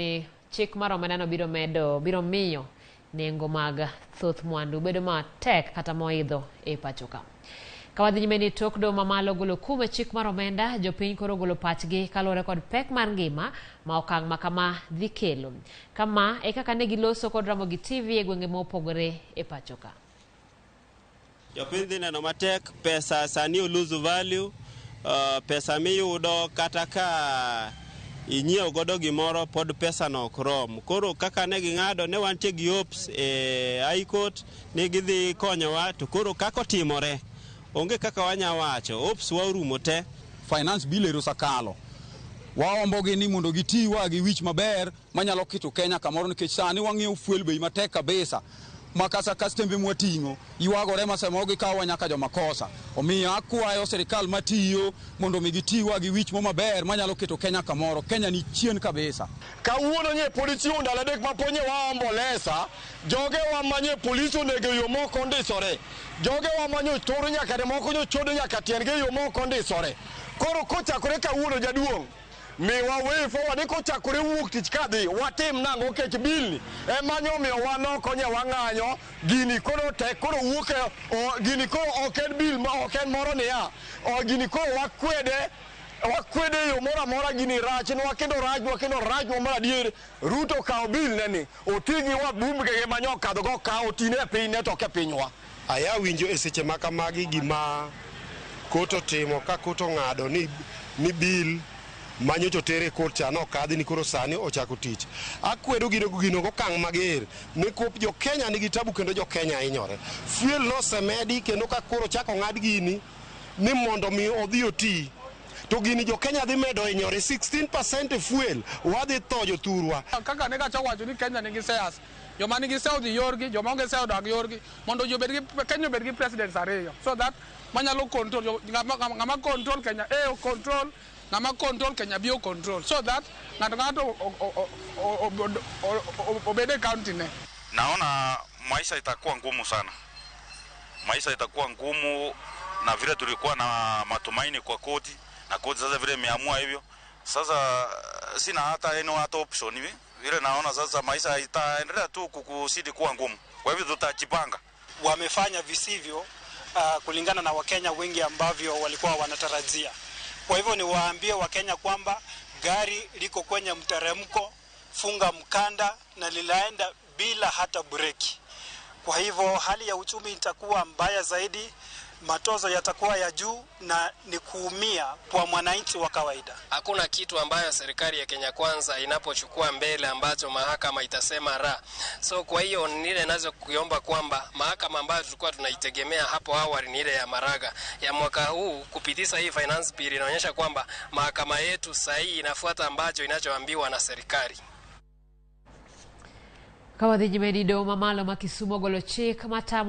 ni chik mar omendano biro medo biro miyo nengo mag thoth mwandu bedo matek kata moidho e pacho ka. Ka wadhi nyime ni tok doho mamalo golo kum e chik mar omenda, jopiny koro ogolo pachgi kaluwore kod pek mar ngima ma okang' ma kama dhi kelo. Kama e kaka ne giloso kod Ramogi TV e gwenge mopogore e pacho ka. Jopiny dhi neno matek, pesa sani o lose value, pesa miyudo kata ka inyiewo godo gimoro pod pesa no ok rom. Koro kaka ne ging'ado ne wantie gi hopes e High Court ni gidhi konyowa to koro kaka otimore onge kaka wanya wacho, hopes wa orumo te. Finance Bill ero osakalo. Waombogi ni mondo gitiwa gi wich maber manyalo keto Kenya kamoro nikech sani wang'iewo fuel bei matek kabisa ma kasa kastembe mwating'o ywagore ma samoro gikawowa nyaka jomakosa. Omiyo akwayo sirikal matiyo mondo mi gitiwa gi wich mo maber manyalo keto Kenya kamoro. Kenya ni chien kabisa. Kawuono nye pod ichiwo ndalo 3 ma pod nye waombolesa jogewa manye polis onego e yo mok ondisore, jogewa manye otur nyaka moko nyochodo nyaka tiendgi e yo mok ondisore. Koro kochakore kawuono jaduong', miwa way forward ni kochakore wuok tich kadhi watim nang'o nikech bill ni ema nyomiyo wan oko nye wang'anyo gini koro tek koro wuok e gini koro ok en bill ma ok en moro niya gini koro wakwede wakwede e yo moro amora gini rachnwa kendo rachnwa kendo rachnwa mar adier. Ruto okawo bill ne ni oti gi wabumbge ma nyokadho go ka otine e piny ne to ok e pinywa. Aya winjo e seche ma kamagi gima kot otimo ka kot ong'ado ni bill manyocha oter e kot cha nokadhi ni koro sani ochako tich. Akwedo gino gokang' mager nikop jo Kenya nigi tabu kendo jo Kenya hinyore. Fuel nosemedi kendo ka koro ochako ng'ad gini ni mondo mi odhi oti. To gini jo Kenya dhi medo hinyore 16% e fuel wadhi tho jothurwa. Kaka ne kacha wacho ni Kenya nigi shares, joma nigi share odhi yorgi, joma onge share odag yorgi, mondo ji obed gi Kenya obed gi presidents ariyo so that manyalo control ng'ama control Kenya A o control ng'ama control Kenya B o control so that ng'ato ng'ato obed e county ne. Naona maisha itakuwa ngumu sana, maisha itakuwa ngumu na vile tulikuwa na matumaini kwa koti na koti sasa vile imeamua hivyo sasa sina hata any hata option hivi vile naona sasa maisha itaendelea tu kuzidi kuwa ngumu, kwa hivyo tutajipanga. Wamefanya visivyo kulingana na Wakenya wengi ambavyo walikuwa wanatarajia. Kwa hivyo niwaambie Wakenya kwamba gari liko kwenye mteremko, funga mkanda na linaenda bila hata breki. Kwa hivyo hali ya uchumi itakuwa mbaya zaidi, matozo yatakuwa ya juu na ni kuumia kwa mwananchi wa kawaida. Hakuna kitu ambayo serikali ya Kenya Kwanza inapochukua mbele ambacho mahakama itasema ra. So kwa hiyo nile nazo kuomba kwamba mahakama ambayo tulikuwa tunaitegemea hapo awali ni ile ya Maraga ya mwaka huu kupitisha hii finance bill inaonyesha kwamba mahakama yetu sahihi inafuata ambacho inachoambiwa na serikali. Ka wadhi nyime ni doho mamalo ma Kisumu ogolo chik matamo